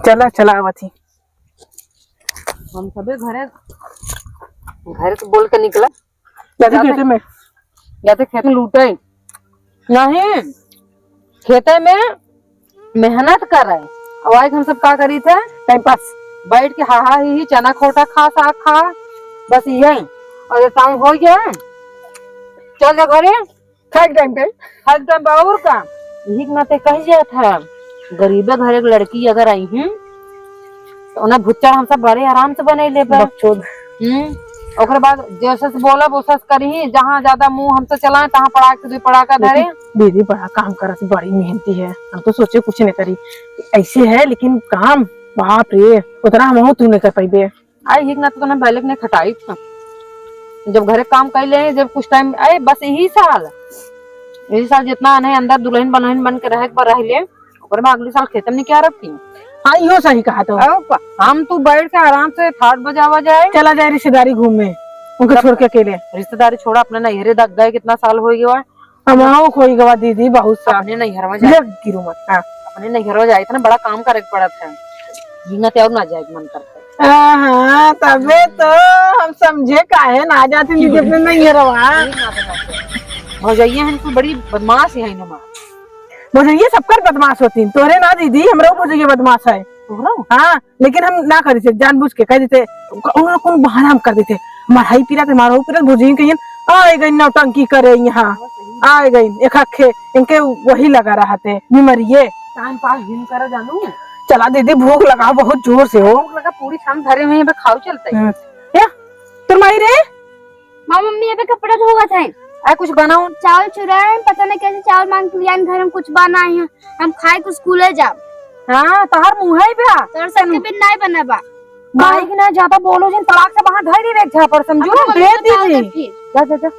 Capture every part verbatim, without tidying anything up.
चला, चला, आवत ही। हम सबे घरे, घरे से बोल के निकला। जाते जाते खेते में। जाते खेते लूटे। नहीं, खेते में मेहनत करे। अब आए हम सब का करी थे? Time pass. बैठ के हा हा ही ही, चना खोटा खा, साग खा, बस यही। और ये काम हो गया, चल जा घरे। खाए के टाइम पे। खाए के टाइम पे और का? यही के नाते कही जात है, गरीबे घर एक लड़की अगर आई है, तो उन्हें भुच्चड़ हम सब बड़े आराम से बने लेबे। बकचोद। हम्म। ओकरे बाद जैसे से बोलब, वैसे से करी, जहाँ ज्यादा मुंह हमसे चलाए, तहाँ पड़ाक से दुई पड़ाका धरे। लेकिन दीदी बड़ा काम करत, बड़ी मेहनती है। हम तो सोचे कुछ नहीं करी, ऐसे है, लेकिन काम, बाप रे, उतना हम तू नहीं कर पाइबे। आई हिक ना तो तूने बैलेक ने खटाई था। जब घरे काम कर ले, जब कुछ टाइम, अरे बस यही साल, यही साल जितना अनहे अंदर दुल्हन बनहिन बन के रहे के बा रह ले, ओकर बाद अगले साल खेते में क्या रखी? हाँ, इहो सही कहा तो। अब हम तू बैठ के आराम से ठाट बजावा जाए। चला जाए रिश्तेदारी घूमे, उनके तब छोड़ के अकेले। रिश्तेदारी छोड़ा, अपने नैहरे तक गए, कितना साल हो गया। हम आओ कोई गवा दीदी, बहुत सा। अपने नैहरवा जाए। ले गिरू मत, हाँ। अपने नैहरवा जाए, इतना बड़ा काम करे के पड़त है। झींगा ते और ना जाए के मन करता है। हाँ, हाँ, तबे तो हम समझे काहे ना जाते दीदी अपने नैहरवा। यही ना बना के। भौजैया है इनको बड़ी बदमाश है इनको माँ। भौजैया सबकर बदमाश होती, तोरे ना दीदी, हमरा भौजैया बदमाश है। तोहरा? हाँ, लेकिन हम ना करी थे, जानबूझ के कह देते, उन लोग कौन बहाना हम कर देते, हमार हई पीरा ते हमार हऊ पीरा, भौजी कहियन, "आए गई नौटंकी करे यहाँ, आए गई एक अखे, इनके वही लगा रहा थे, बीमारिये।" टाइम पास जिन करा जानू। चला दीदी, भूख लगा बहुत जोर से हो। भूख लगा, पूरी छान धरे हुए हैं, बस खाओ चलते हैं। हम्म। या, तोर माई रे? माँ, मम्मी यहाँ पे कपड़ा धोवत है। आ, कुछ बनाओ। चावल चुराए, पता नहीं कैसे चावल मांग के लिया, घर में कुछ बना है, हम खाए के स्कूले जाब। हाँ, तोहर मुँह है बा। तोर सबके बिन नहीं बना बा। माई के ना ज्यादा बोलो जिन, तलाक से बाहर धर दी रे झापड़ समझू। अपने मम्मी दे को बता दीजिए। दे फिर। जा, जा, जा।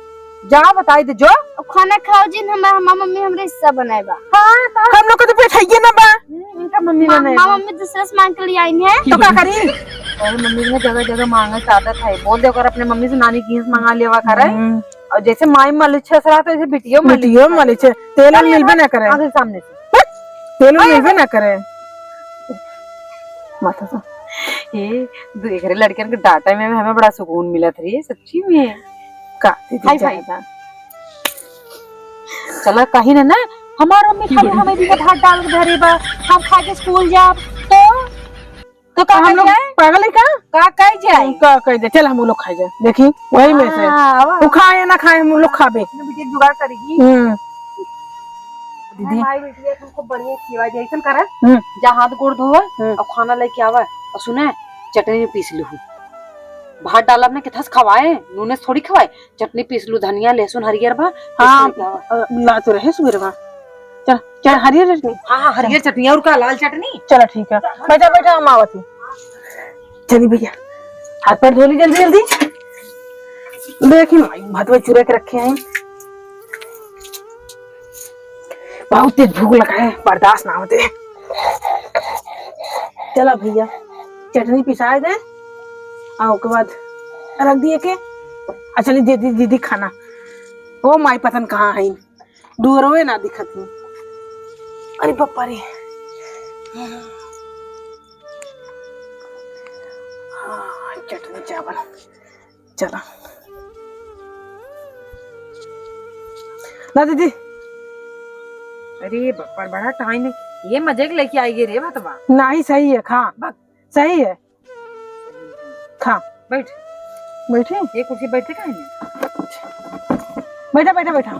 जा बताई दे जो। अब खाना खाओ जिन, हमार, हमार मम्मी हमरे हिस्सा बनाए बा। हाँ, तो हम लोग को तो बैठाइए ना बा। हम्म, इनका मम्मी मा-, बनाए माँ बा। मम्मी दूसरे से मांग के ले आई है। तो का करी? अरे मम्मी के जगह जगह मांगे के आदत है, बोल दे अगर अपने मम्मी से नानी की हिंस मंगा लेवा करे। हम्म। और जैसे माई मालिश छे सरा तो ऐसे बिटियो मालिश बिटियो छे। मालिश छे, तेल उल अरे मिलबे ना करे। आगे सामने से। तेल उल अरे मिलबे अरे। ना करे। माता सा। ए, दू एकरे लड़कियन के डांटे में हमें बड़ा सुकून मिलत रही, सच्ची में। का दीदी हाय, हाय। ज्यादा। चला कहीं ना, ना, हमार मम्मी खाली हमें भी भात डाल के धरे बा, हम खा के स्कूल जाब, तो, तो का हम लोग कही जाए? पागल है का? का कही जाए? का कही जाए? चल हम लोग खाई जाए, देखी, वही में से। हाँ, आवा। वो खाए ना खाए, हम लोग खाबे। अपने बेटी के जुगाड़ करेगी। हम्म। दीदी। माई बेटी है, तुमको बढ़िया खिवा जाए, ऐसन करे। हम्म। जा हाथ गोड़ धोवे, हम्म। और खाना लेके आवे, और सुने, चटनी पीस लूहू। भात डालब ना, किथस खवाए, नूने से थोड़ी खवाए, चटनी पीस लू, धनिया, लहसुन हरियर बा, हाँ, पीस के आवा। अ, ला तो रहे सुबेरवा। चल, चल, हरियर चटनी। हाँ, हाँ, हरियर चटनी, और का, लाल चटनी? चला, ठीक है, बैठा, बैठा, हम आवत ही। चली भैया, हाथ पैर धो ली जल्दी जल्दी। देखी माई, भात में चुरा के रखे हैं, बहुत तेज भूख लगा है, बर्दाश्त ना होते। चला भैया, चटनी पिसाए दे, आ ओके बाद रख दिए के, आ चली दे दी दीदी खाना। ओ माई, पतन कहाँ है, दुअरवे ना दिखत ही। अरे पप्पा रे। हाँ, चटनी चावल। चला। ना दीदी। अरे बप्पा, बड़ा टाइम है। ये मजे के लेके आई गे रे भतवा। नाही, सही है, खा। बक। सही है। खा। बैठ। बैठी? ये कुर्सी बैठे काहे नहीं? बैठा, बैठा, बैठा।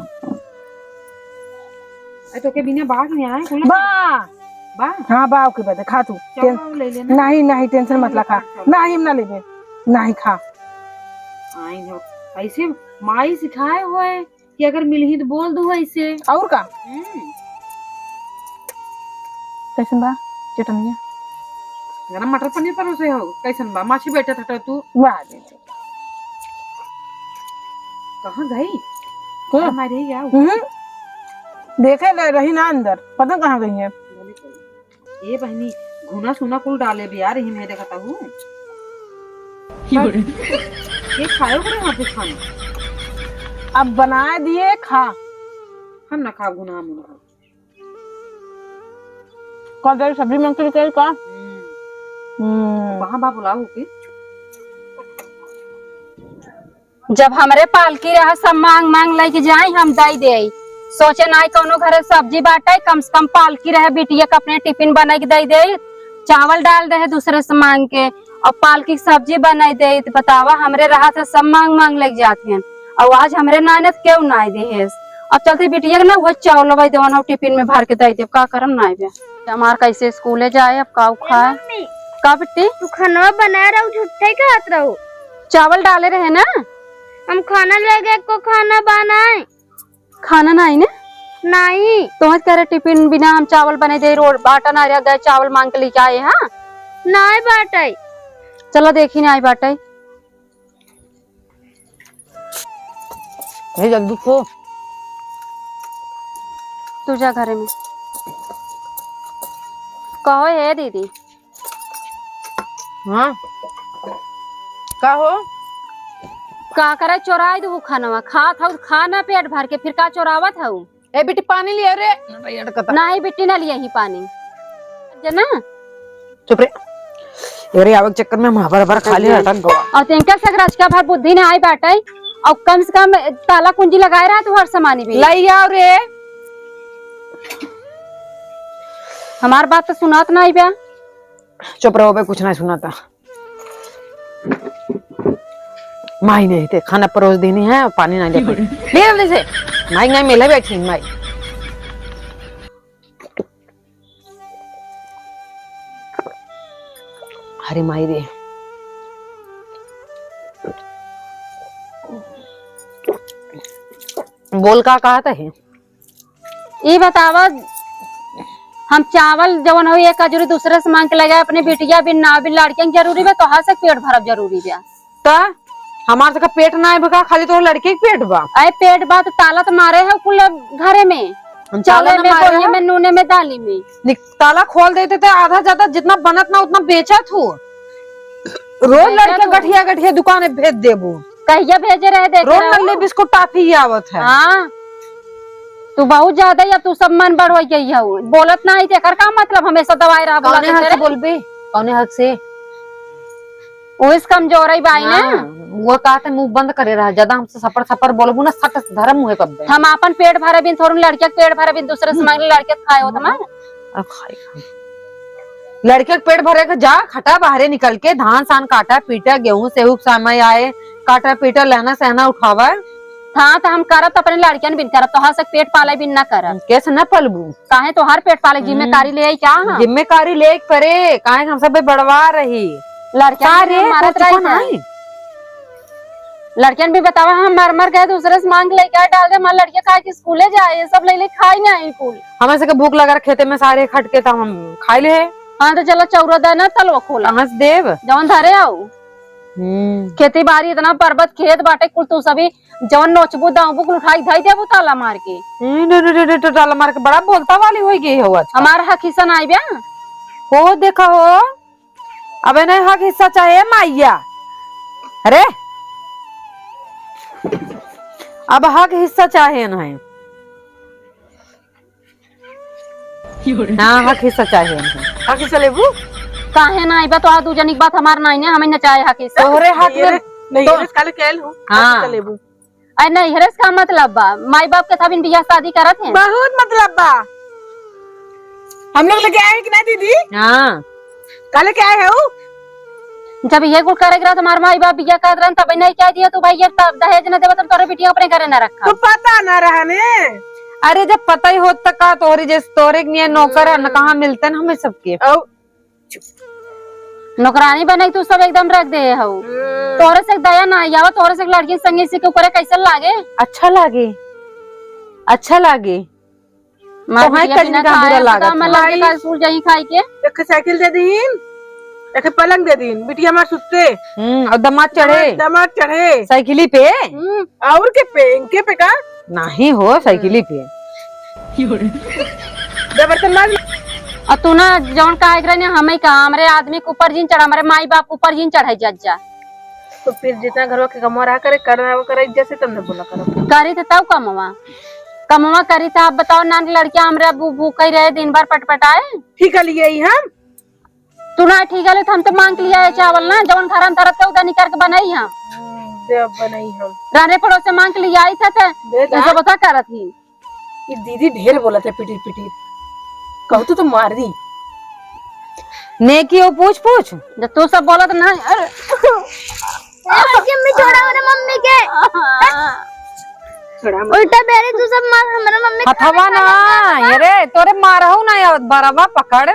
अरे, तो के बिना बात नहीं आए, कुल बा। बा? हाँ, बा, ओके, बा, खा तू। चलो, टें-, ले लेना। नहीं, नहीं, tension मत ला, खा। चलो। नहीं, हम ना लेबे। नहीं, खा। आई हो। ऐसे माई सिखाए हुए कि अगर मिलही तो बोल दू ऐसे। और का? हम्म। कैसन बा चटनिया? गरम मटर पनीर परोसे हो, कैसन बा? माछी बैठत हटा तू। वाह दीदी। कहाँ गई? के? कहाँ मारे ही आओ? हम्म। देखे ले रही ना अंदर, पता कहाँ गई है। बोले कोई। ए बहिनी, घुना सुना कुल डाले बे यार, इही में देखत हूँ। ये खायो करे यहाँ पे खाना? अब बनाए दिए, खा। हम ना खाब घुना मुना। कल तेरी सब्जी मंगती रही का? हम्म। हम्म। कहाँ बा, बुलाओ के? जब हमरे पालकी रहा, सब मांग मांग लेके जाई, हम दई देई। सोचे नाई कौनो घरे सब्जी बाटे, कम से कम पालकी रहे, बिटिया के अपने टिफिन बनाई के दई देई, चावल डाल दे दूसरे से मांग के, और पालकी के सब्जी बनाई देई। तो बतावा, हमरे रहा था, सब मांग मांग लेके जात हैं, और आज हमरे नाई ने तो केहू नाई दे है। अब चलते बिटिया के ना वह चावल लबाई देवन और टिफिन में भर के दई देब, का करम नाई बे। हमार कैसे स्कूले जाए, अब काऊ खाए? मम्मी। का बिट्टी? तू खाना बनाए रहू, झूठे कहत रहू। चावल डाले रहे ना। हम खाना ले गए, को खाना बनाए। खाना नाई ना? नाई। तोहर करे टिफिन बिना हम चावल बने दे, रोड बाटा ना रह गए, चावल मांग के लेके आए, हाँ? नाई बाटे। चला देखी नाई बाटे। हे जल्दी खो। तू जा घरे में। कहो हे दीदी। हाँ। का हो? का करे चोराई दू खानवा? खात हऊ खाना पेट भर के, फिर का चोरावत हऊ? ए बेटी, पानी लिया रे। नहीं बेटी, ना लिया ही पानी। जना? चुप रे। अरे, आवक चक्कर में हम हबर हबर खाली हटन गवा। और तेंका सगरचका भर बुद्धि ना आई बाटे। और कम से कम ताला कुंजी लगाए रहा तू हर सामानी भी। लाई आओ रे। हमार बात तो सुनात ना आई बा। चुप रहो बे, कुछ ना सुनाता। माई नहीं थे, खाना परोस देनी है, पानी ना ले पाई। ले जल्दी से। माई नहीं मिले बैठी, माई। अरे माई रे। बोल का कहत है? ई बतावा, हम चावल जवन हो एक अजूरी दूसरे से मांग के ले जाए, अपने बिटिया बिन ना बिन लड़कियन के जरूरी बा, तोहार से पेट भरब जरूरी बा। त हमार से का पेट ना है बका, खाली तोहर लड़के के पेट बा। अरे पेट बा तो ताला तो मारे है कुल घरे में। हम ताला चावल ना में, मारे कोइये हैं। में, नूने में, दाली में। निक-, ताला खोल देते तो आधा ज्यादा जितना बनत ना उतना बेचत हो। रोज बेचत लड़के हो। गठिया गठिया दुकान में भेज देबू। कहिया भेजे रहे देखे रोज रहो। नकली बिस्कुट टाफी ही आवत है। हाँ। तू बहुत ज्यादा ही अब तू सब मन बढ़ हो गई है। बोलत ना है, एकर का मतलब हमेशा दवाई रहा बोला कौने हक से बोलबे? कौने हक से? ओइस कमजोर है बाई ना। हाँ, वो कहते मुंह बंद करे रहा, ज्यादा हमसे सपर सपर बोलबू ना, सट धरम मुंहे कब्बे। हम आपन पेट भरे बिन थोड़ू लड़किया के पेट भरे बिन दूसरे से मांग ले लड़किया के खाए होत ना। अब खाए खाए। लड़किया के पेट भरे के जा, खटा बाहरे निकल के धान सान काटा पीटा, गेहूं सेहू के समय आए, काटा पीटा लहना सहना उठावा। हाँ, तो हम करब तो अपने लड़कियन बिन करब, तोहार से पेट पाले बिन ना करब। कैसे ना पलबू? काहे तोहार पेट पाले हम्म। जिम्मेदारी ले आई क्या हम? जिम्मेदारी ले के परे, काहे हम सब बड़वा रही। लड़कियन का भी रे, हम मारत तो रही चुपा था। नहीं। लड़कियन भी बतावा, हम मर मर गए, दूसरे से मांग लेके आ, डाल दे, हमार लड़किया काहे के स्कूले जाए, ये सब ले ले खाई नहीं कुल। हमें से के भूख लगा खेते में सारे खट के, तब हम खाई ले। हाँ, तो चलो चौरा दे ना, तलवा खोला। कहाँ से देब? जवन धरे आओ। हम्म। खेती बाड़ी इतना पर्वत खेत बाटे, कुल तू सभी जवन नोचबू दावबू कुल उठाई धाई देबू ताला मार के। हम्म, डो, डो, डो, डो, डो, ताला मार के बड़ा बोलता वाली होई गई हो आज। हमार हक हिस्सा ना आइबे। हो देखा हो, अबे नहीं हक हिस्सा चाहे माइया। अरे, अब हक हिस्सा चाहे नहीं। हाँ, हक हिस्सा चाहे नहीं। हक हिस्सा लेबू? काहे ना आइबा? तो आ दू जनी के बात हमार नाई ने, हमें न चाहे हक हिस्सा। तोहरे हक नहीं, में रे, नहीं, तो रे, काले कैल हूँ। हाँ। हक हिस्सा लेबू। अरे नहीं, हरेस का मतलब बा? माई बाप के तबिन बियाह शादी करत हैं। बहुत मतलब बा। हम लोग लेके आए हैं कि ना दीदी? हाँ। काले के आए है ऊ? जब ये कुल करे के रहा, हमार माई बाप बियाह करत रहन, तब नहीं कह दिया तू भाई, ये तब दहेज न देबा, तब तोरे बिटिया अपने घरे न रखा। तो पता ना रहा ने। अरे, जब पता ही होत, त का तोहरी जैसे, तोहरे के नियन नौकर है न, हम्म। कहाँ मिलते न हमें सबके। औ। नौकरानी बने के तू सब एकदम रख दे हऊ। हम्म। तोहरे से दया ना आवा, तोहरे से लड़की संगे से के ऊपर कैसे लागे? अच्छा लागे, अच्छा लागे। मार तोहाई बिटिया कजनी बिना का खाए, बुरा लागत बता, है? मैं लड़के का स्कूल जाई खाई के। एक साइकिल दे दीन, एक पलंग दे दीन, बिटिया हमार सुत्ते। हम्म, और दामाद चढ़े? दामाद, दामाद चढ़े। साइकिली पे? हम्म, और के पे, इनके पे का? नहीं हो, साइकिली पे। दे बर्तन माज। और तू ना, जौन कहे के रहे ना, हमें का, हमरे आदमी के ऊपर जिन चढ़ा, हमरे माई बाप के ऊपर जिन चढ़ाई जज्जा। तो फिर जितना घरवा के कमवा रहा करे, करना वो करे, जैसे तब न बोला करो। करी थे तब कमवा, कमवा करी थे। आप बताओ, नान लड़कियां हमरे अब भू-, भूखे रहे, दिन भर पटपटाए। ठीक है, लिए ही हम। तू ना ठीक है, तो हम तो मांग के लिया है चावल ना, जवन घर अंदर रहते उधर निकाल के बनाई हम। हम्म, दे अब बनाई हम। राने पड़ोस से मांग के लिया आई था, तो दे ये दा। सब बता करत ही। ये दीदी ढेर बोलत है, पिटीर पिटीर। कहू तो, तो मार दी। नेकी हो पूछ पूछ। जब तू सब बोलत ना, अरे। ए, मम्मी, छोड़ा मेरे मम्मी के। छोड़ा मत। उल्टा बेरी तू सब मार, हमारे मम्मी हथवा ना, ये रे, तोरे मारहु ना आवत, बरवा पकड़,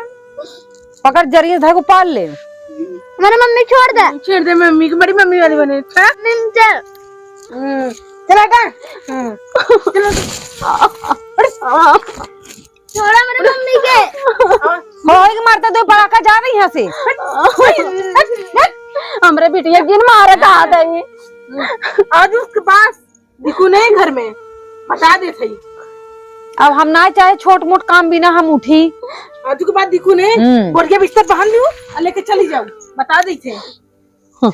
पकड़ जरिए से धर के पाल ले। हमारे मम्मी छोड़ दे। छोड़ दे मम्मी को, बड़ी मम्मी वाली बने। हाँ? नहीं, चल। हम्म, चला का? हम्म। चलो। छोड़ा मेरे मम्मी के। हो, हो, एक मारता दो पड़ाका जा रही यहाँ से। हमरे बिटिया जिन मारे कहा दही। आज उसके पास दिखू नहीं घर में, बता दे सही। अब हम ना चाहे छोट मोट काम बिना हम उठी। आज के बाद दिखू नहीं, हम्म। बोरिया बिस्तर पहन लू और लेके चली जाऊ, बता दे थे। हम्म।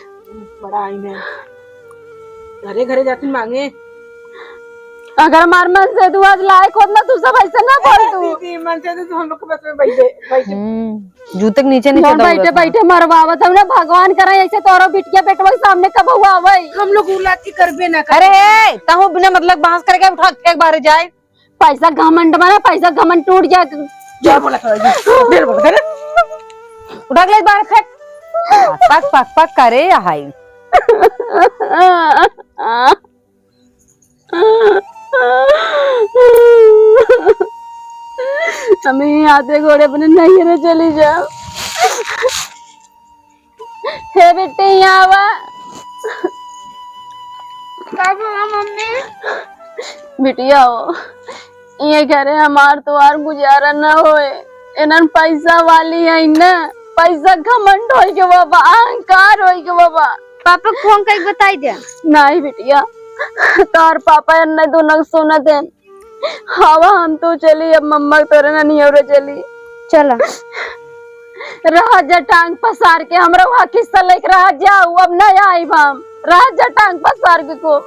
बड़ा आई मैं। घरे घरे जाती मांगे। अगर हमार मन से तू आज लायक होत ना, तू सब ऐसे ना बोल तू। दीदी, मन से तो हम लोग के बस में बैठे, बैठे। हम्म, जूते के नीचे नहीं हम चढ़ा बैठे हुआ था। बैठे मरवावत हम ना, भगवान करे ऐसे तोरो बिटिया बेटवा के सामने कब हुआ आवई। हम लोग उलाद के करबे ना करे। अरे, तहु बिना मतलब बहस करके उठा के फेंक बाहर जाए। पैसा घमंड में ना, पैसा घमंड टूट जाए। ढेर बोला था, ढेर बोला था रे। उठा के ले बाहर फेंक। पक, पक, पक करे या हाई। हमें आते घोड़े अपने नैहरे चली जाओ। हे बिट्टी, यहाँ आवा। का बोला मम्मी? बिटिया हो, ये घरे हमार तोहार गुजारा न होए। इनन पैसा वाली है न, पैसा घमंड होई के बाबा, अहंकार होई के बाबा। पापा को फोन करके बताई दे। नहीं बिटिया, तोहार पापा एन्ने दोनों सुनत हैं। हवा हम तो चली, अब मम्मा के तोरे ना नियौरे चली। चला। रहा जा टांग पसार के, हमरा वहाँ किस्सा लेके रहा जाऊ, अब ना आइब हम। रहा जा टांग पसार के को।